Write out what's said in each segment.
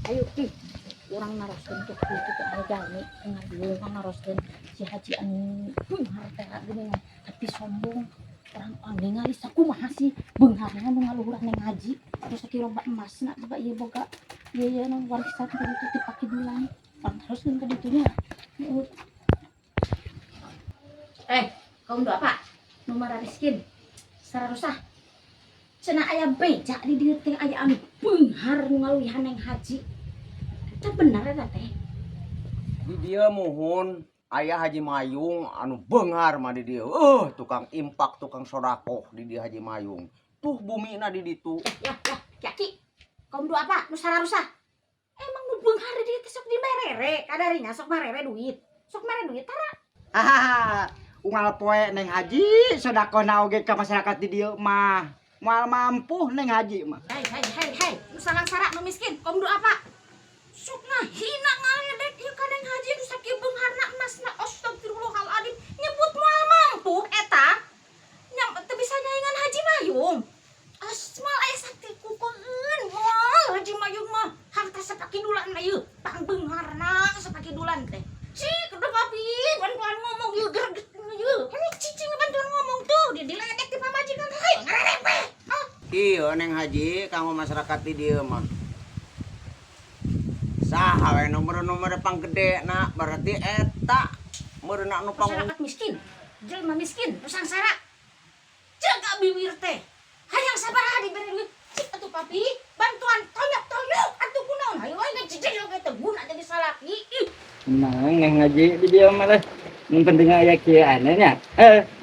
Ayo pi, urang naroskeun tuh kitu teh aya jalmi ngadieu naroskeun si Haji anu beunghar teh geuningan, tapi sombong. Urang ningali sakumaha sih beungharna nu ngaluhuran Neng Haji. Terus sakieu loba emasna coba ieu boga ieu ieu nu warisan ka ditu ti pakidulan. Urang teruskeun ka ditu nya. Eh, kaum doa apa? Nu marariskin. Sararusah. Cenah aya beja di dieu teh aya anu beunghar nu ngaluwihan Neng Haji. Eta bener eta teh? Di dieu muhun aya Haji Mayung anu beunghar mah di dieu. Tukang impak, tukang sodakoh di dieu Haji Mayung. Tuh bumina di ditu. Ya, ya, Ki. Kaum doa apa? Nu sararusah. Emang nu beunghar di dieu teh sok dimerere, kadarinya sok merere duit. Sok mere duit tara. Hahaha. Unggal poe Neng Haji sodakohna oge ka masyarakat di dieu mah. Moal mampu Neng Haji mah. Hei, hei, hei, hei. Nu salangsara nu miskin, kaum doa apa? Sok ngahina ngaledek ieu ka Neng Haji nu sakieu beungharna emasna, astagfirullahaladzim, nyebut moal mampu eta. Nya teu bisa nyaingan Haji Mayung. Asmal aya sakti kukeun moal Haji Mayung mah harta sapakidulan mah ieu pangbeungharna sapakidulan teh. Cik, udah papi, bantuan ngomong ieu greget ieu. Kan cicing bantuan ngomong tuh, dia diledek ti pamajikan hayo ngarerempe. Ah. Ieu Neng Haji kanggo masyarakat di dieu mah. Saha we nomor-nomor panggedena berarti eta meureunna anu pang Masyarakat miskin, jelema miskin, nu sangsara. Jaga bibir teh. Hayang sabaraha dibere duit. Cik atuh papi, bantuan toyok-toyok atuh kunaon. Hayo we cicing oge teu guna jadi salaki. Ih. Tenang Neng Haji di dieu mah teh. Nu penting aya kieu ane nya.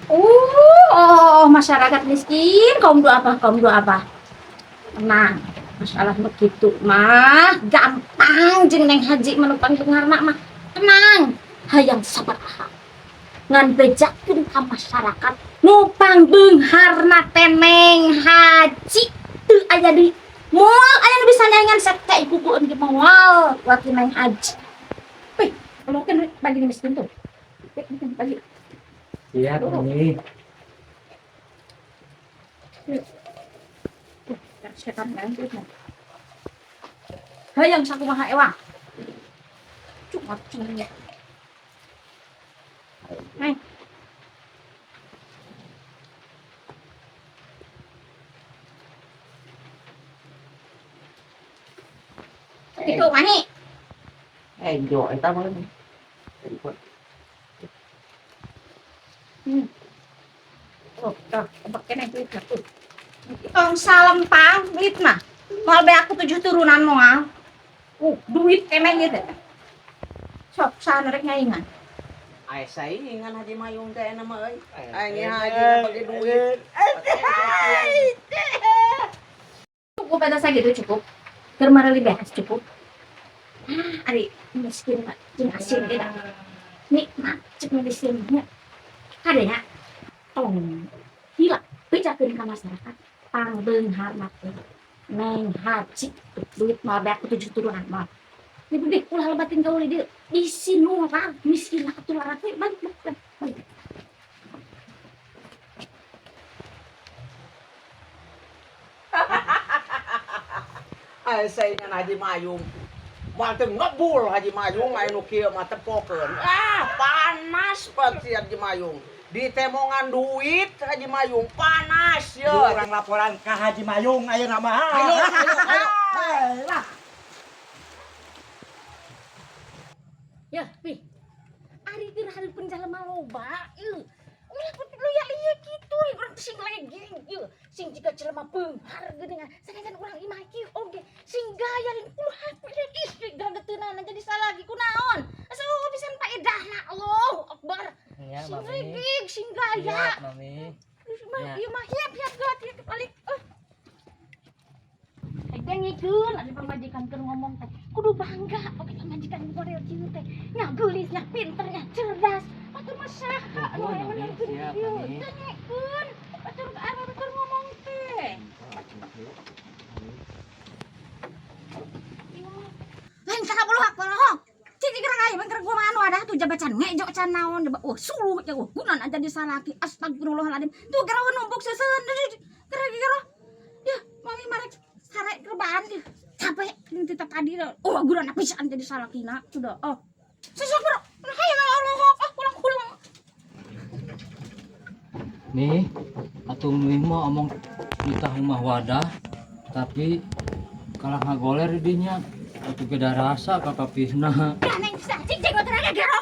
Oh, masyarakat miskin, kaum doa apa? Kaum doa apa? Tenang. Masalah begitu mah gampang jeung Neng Haji mah nu pangbeungharna mah. Tenang. Hayang sabaraha. Ngan bejakeun ka masyarakat nu pangbeungharna teh Neng Haji teu aya di moal aya nu bisa nyaingan sate kukueun ge moal wakil Neng Haji. Wih, keluarkan bagi miskin tuh. Bagi. Siap ini. Tuh, setan lain tuh. Hayang sakumaha ewang. Cuma cuma. Hai. Itu mani. Jo eta mah. Oh, tuh, pakai duit tuh. Tong salempang duit mah. Moal be aku 7 turunan moal. Duit keneh ieu teh. Sok saha rek nyaingan. Ai saingan Haji Mayung teh eta mah euy. Ai haji bagi duit. Cukup eta sakitu cukup. Keur mareli beas cukup. Ah, ari miskin mah jeung asin ge da. Nikmat cek miskin nya. Kade nya tong hilap bejakeun ka masyarakat pangbeungharna teh Neng Haji duit mah beak 7 turunan mah. Ibu deh ulah lebatin gaul di dieu. Bisi nular miskin lah ketularan teh balik balik balik. Ai saingan Haji Mayung. Moal teu ngebul Haji Mayung aya nu kieu mah tepokeun. Ah, panas banget si Haji Mayung. Ditemongan duit Haji Mayung panas ya. Urang laporan ka Haji Mayung ayeuna mah. Ayo, ayo, ayo. Lah. Ya, pi. Ari keur hareupeun jalema loba ieu. Ulah lu ya lieu kitu, urang teh sing legeng ieu. Sing jiga jelema beunghar geuningan. Sanajan urang imah kieu oge sing gaya lain ulah hati ih gageteunana jadi salagi kunaon. Asa eueuh pisan paedahna Allahu Akbar. Ya, Sing Mami. legeng, sing gaya. Siap, Mami. Mah Ya. ieu mah hiap-hiap gelat ieu balik. Ah. Dengikeun ari pamajikan keur ngomong teh kudu bangga oke pamajikan model kieu teh nya geulis nya pinter nya cerdas batur mah saha anu Nuhun, hayang Mami. menerkeun Siap, kieu Mami. dengikeun batur anu keur ngomong teh. Lain kana bulu hak bulu. Cik gerak aya bangker gua mah anu ada tuh jabatan ngejo can naon oh suluh ya oh gunan aja di salaki astagfirullahaladzim tuh gerak numpuk seuseun gerak gerak ya mami marek sarek rebahan. Capek ini tadi oh gurana pisan jadi salakina sudah. Oh. Sesok bro. Nah hayang Allah ah pulang-pulang. Nih, atuh mih mah omong nitah rumah wadah, tapi kalah ngagoler di dinya. Atuh beda rasa ka papihna. Ya neng cik jenggot gero.